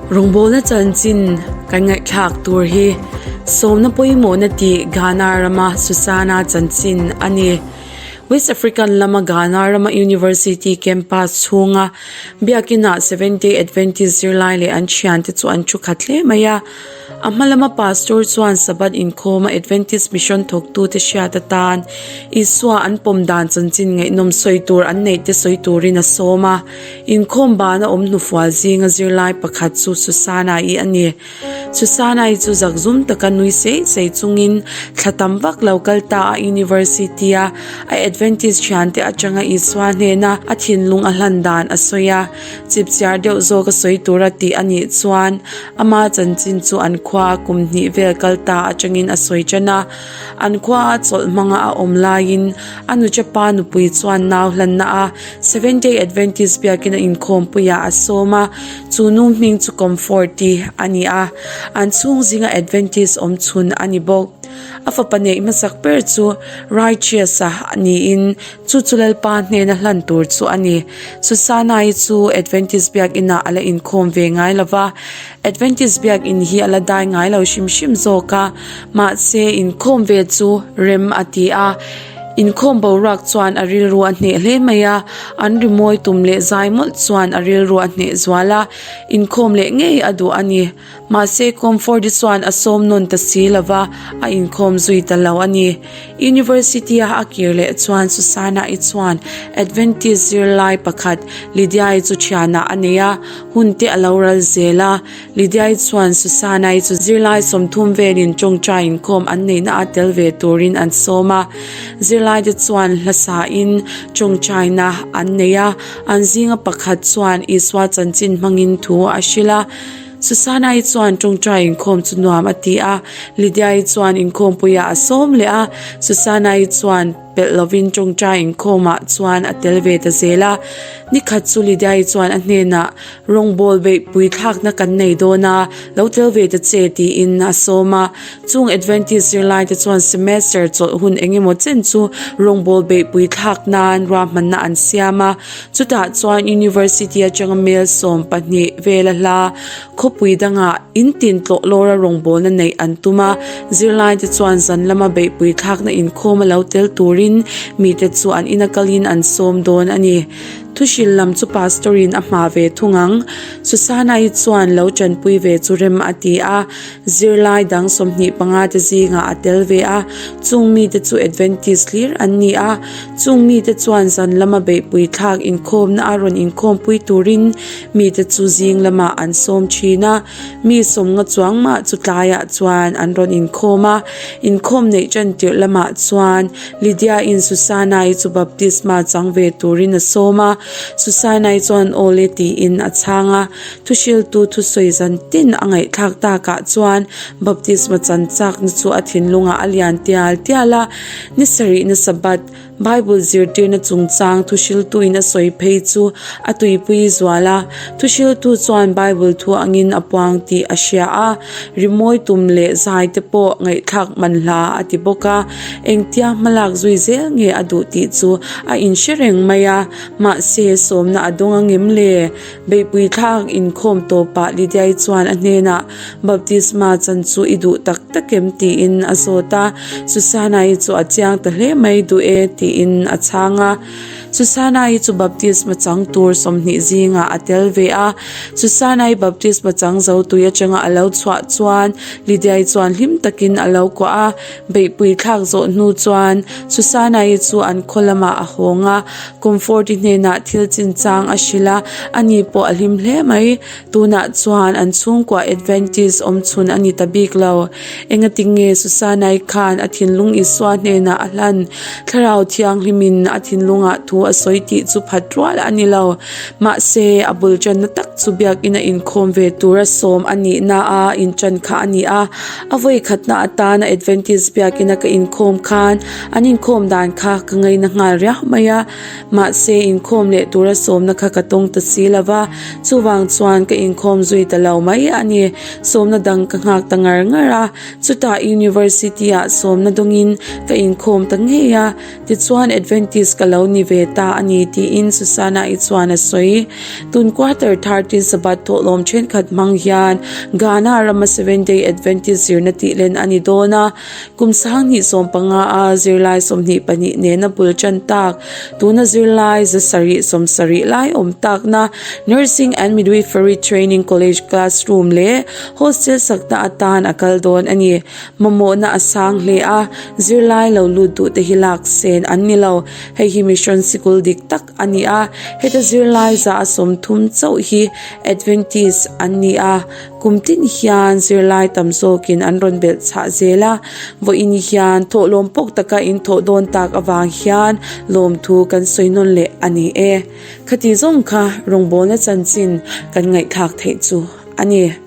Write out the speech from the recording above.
Rawngbawlna chanchin kan ngaihthlak tur hi sawmna pawimawhna tih Ghana rama Susana chanchin a ni. West African lama Ghana rama University campus chhunga biakinah Seventh Day Adventist zirlai leh an thiante chu an thu khat hle mai a. A hma lama pastor chuan Sabbath inkhawma Adventist mission thawktute hriat atan Isua an pawm dan chanchin ngaihnawm sawi tur an neih te sawi turin a sawm a. Inkhawm bana awm hnufual zinga zirlai pakhat chu Susana-i a ni. Susana-i chu zakzum taka nui sei sei chungin thla tam vak lo kal ta a University-a a Adventist thiante atanga Isua hnena a thinlung a hlan dan a sawi a. Chipchiar deuh zawk a sawi tura tih a nih chuan ama chanchin chu an khua kum hnih vel kal ta atangin a sawi tan a. An khua a chawlh hmanga a awm laiin a nuchapa nupui chuan nau hlanna a Seventh Day Adventist biakin a inkhawmpuiah a sawm a, chu nu hming chu Comfort-i a ni a, an chhung zinga Adventist awm chhun a ni bawk. A fapa neih hmasak ber chu Righteous-a niin chu chu Lalpa hnena hlan tur chu a ni. Susanna-i chu Adventist biakinah a la inkhawm ve ngai lo va, Adventist biakin hi a la dai ngai lo hrim hrim zawk a, mahse inkhawm ve chu rem a ti a. Inkhawm boruak chuan a rilru a hneh hle mai a, an rimawi tum leh zai mawlh chuan a rilru a hneh zual a, inkhawm leh ngei a duh a ni. Mahse Comfort-i chuan a sawm nawn ta si lo va, a inkhawm zui ta lo a ni. University-a a kir leh chuan Susanna-i chuan Adventist zirlai pakhat Lydia-i chu thianah a nei a, hun te a lo ral zel a. Lydia-i chuan Susanna-i chu zirlai 30 velin tawngtai inkhawm an neihna a tel ve turin an sawm a. Zirlaite chuan hlasain tawngtaina an nei a, an zinga pakhat chuan Isua chanchin hmangin thu a hrilh a. Susanna-i chuan tawngtai inkhawm chu nuam a ti a, Lydia-i chuan inkhawmpuiah a sawm leh a, Susanna-i chuan pelh lovin tawngtai inkhawmah chuan a tel ve ta zel a. Nikhat chu Lydia-i chuan a hnenah Rawngbawl beihpui thlakna kan nei dawn a, lo tel ve ta che tiin a sawm a. Chung Adventist zirlaite chuan semester chawlh hun eng emaw chen chu rawngbawl beihpui thlak nan ruahmanna an siam a. Chutah chuan University atanga mel 12 vela hla khawpui dangah in tin tlawh lawra rawngbawlna neih an tum a. Zirlaite chuan zan lama beihpui thlakna inkhawm a lo tel turin mite chu an ina kalin an sawm dawn a ni. Thuhrilh lam chu pastor in a hma ve thung ang. Susanna-i chuan lo tanpui ve chu rem a ti a, zirlai dang 25 te zingah a tel ve a, chung mite chu Adventist hlir an ni a, chung mite chuan zan lama beihpui thlak inkhawmna a rawn inkhawmpui turin mite chu zing lamah an sawm thin a, mi 50 chuang mah chu tlaiah chuan an rawn inkhawm a, inkhawm neih tan tirh lamah chuan Lydia-in Susanna-i chu baptisma chang ve turin a sawm a, Susanna-i chuan aw le tiin a chhang a. Thuhriltu thusawi zan tin a ngaihthlak takah chuan baptisma chan chakna chu a thinlungah a lian tial tial a. Ni sarihna Sabbath, Bible zirtirna chungchang thuhriltuin a sawi phei chu a tuipui zual a. Thuhriltu chuan Bible thu angin a puang tih a hria a, rimawi tum leh zai te pawh ngaihthlak man hla a ti bawk a. Engtia hmalak zui zel nge a duh tih chu a inhre reng mai a, mahse sawmna a dawng angem le? Beihpui thlak inkhawm tawpah Lydia-i chuan a hnenah Baptisma chan chu i duh tak tak em tiin a zawt a, Susanna-i chu a chiang ta hle mai duh e tiin a chhang a. Susanna-i chu baptisma chang tur 20 zingah a tel ve a. Susanna-i baptisma chang zo tui atanga a lo chhuah chuan Lydia-i chuan hlim takin a lo kuah a. Beihpui thlak zawh hnu chuan Susanna-i chu an khaw lamah a hawng a, Comfort-i hnenah thil chinchang a hrilh a, ani pawh a hlim hle mai. Tunah chuan an chhungkua Adventist awm chhun a ni ta bik lo. Engatinge Susanna-i khan a thinlung Isua hnenah a hlan? Thlarau Thianghlimin a thinlungah thu a sawi tih chu phat rual a ni lo. Mahse, a bul tanna tak chu biakina inkhawm ve tura sawm a nihna a intan kha a ni a. A vawi khatna atana Adventist biakina ka inkhawm khan an inkhawm dan kha ka ngaina nghal riau mai a. Mahse, inkhawm leh tura sawmna kha ka tawng ta si lo va, chuvang chuan ka inkhawm zui ta lo mai a ni. Sawmna dang ka nghak ta ngar ngar a, chutah University-ah sawmna dawngin ka inkhawm ta ngei a, tichuan Adventist ka lo ni ve ta a ni, tiin Susanna-i chuan a sawi. Tun quarter 13 Sabbath thawhlawm thenkhat hmang hian Ghana rama Seventh-day Adventist zirna tihlen a ni dawn a. Kum sanghnih 15 a zirlai 22 nena bul tan tak, tuna zirlai 700 70 lai awm takna Nursing and Midwifery Training College classroom leh hostel sakna atan a kal dawn a ni. Mamawhna a sang hle a, zirlai lo lut duh te hi lak sen an ni lo. Hei hi mission sikul dik tak a ni a, heta zirlai za a 30 chauh hi Adventist an ni a, kum tin hian zirlai tam zawkin an rawn belh chhah zel a, vawiin hian thawhlawm pawk taka in thawh dawn tak avang hian lawmthu kan sawi nawn leh a ni e. Khati zawng kha rawngbawlna chanchin kan ngaihthlak theih chu a ni.